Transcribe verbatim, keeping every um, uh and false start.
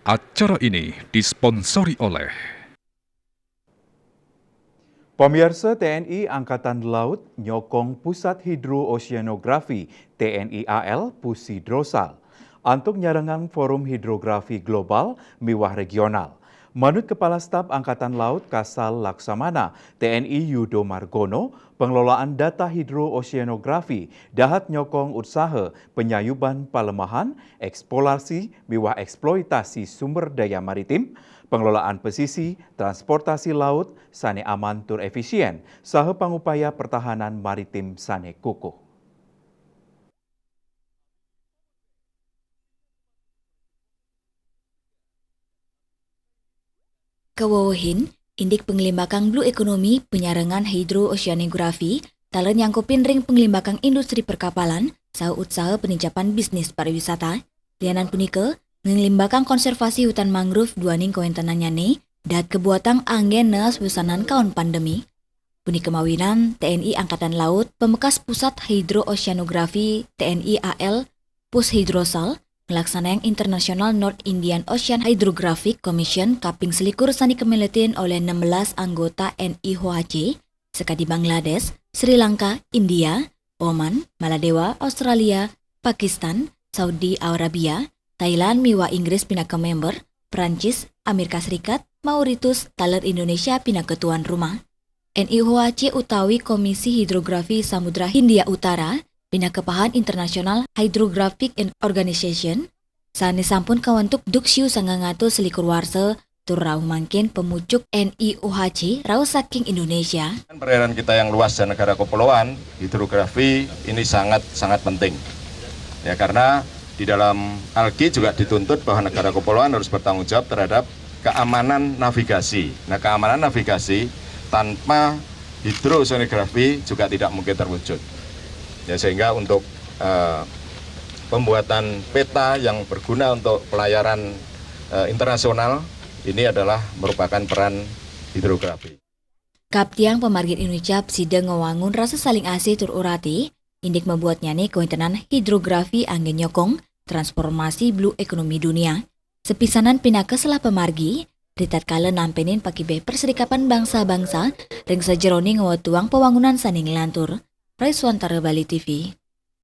Acara ini disponsori oleh Pamiarsa, T N I Angkatan Laut nyokong Pusat Hidrooseanografi, T N I A L, Pushidrosal, antuk nyarengang Forum Hidrografi Global miwah Regional. Manut Kepala Staf Angkatan Laut Kasal Laksamana, T N I Yudo Margono, pengelolaan data hidrooseanografi dahat nyokong utsaha penyayuban palemahan, eksplorasi miwah eksploitasi sumber daya maritim, pengelolaan pesisi, transportasi laut sane aman tur efisien, saha pangupaya pertahanan maritim sane kukuh. Kawewehin, indik panglimbakang blue economy, panyarengan hidrooseanografi, taler nyangkupin ring panglimbakang industri perkapalan, saha utsaha penincapan bisnis pariwisata. Lianan punika, nglimbakang konservasi hutan mangrove duaning kawentenannyane, dahat kabuatang anggen neas wesanan kaon pandemi. Punika mawinan T N I Angkatan Laut, pamekas Pusat Hidrooseanografi, T N I A L, Pushidrosal, nglaksanayang International North Indian Ocean Hydrographic Commission kaping selikur sane kamiletin olih enam belas anggota N I O H C, sakadi Bangladesh, Sri Lanka, India, Oman, Maladewa, Australia, Pakistan, Saudi Arabia, Thailand miwah Inggris pinaka member, Prancis, Amerika Serikat, Mauritius, taler Indonesia pinaka tuan rumah. N I O H C utawi Komisi Hidrografi Samudra Hindia Utara pinaka pahan International Hydrographic Organization, sane sampun kawentuk duk siu sangang atus selikur warsa, tur rauh mangkin pamucuk N I O H C rauh saking Indonesia. Perairan kita yang luas dan negara kepulauan, hidrografi ini sangat-sangat penting. Ya, karena di dalam ALGI juga dituntut bahwa negara kepulauan harus bertanggung jawab terhadap keamanan navigasi. Nah, keamanan navigasi tanpa hidroseanografi juga tidak mungkin terwujud. Ya, sehingga untuk eh, pembuatan peta yang berguna untuk pelayaran eh, internasional ini adalah merupakan peran hidrografi. Kaptiang pamargin inucap sida ngwangun rasa saling asih tur urati, indik mabuatnyane kawentenan hidrografi anggen nyokong transformasi blue economy dunia. Sapisanan pinaka selah pamargi, ritatkala nampenin pakibeh Perserikatan Bangsa-Bangsa ring sajeroning ngwetuang pawangunan sane nglantur. Raiswantara Bali T V.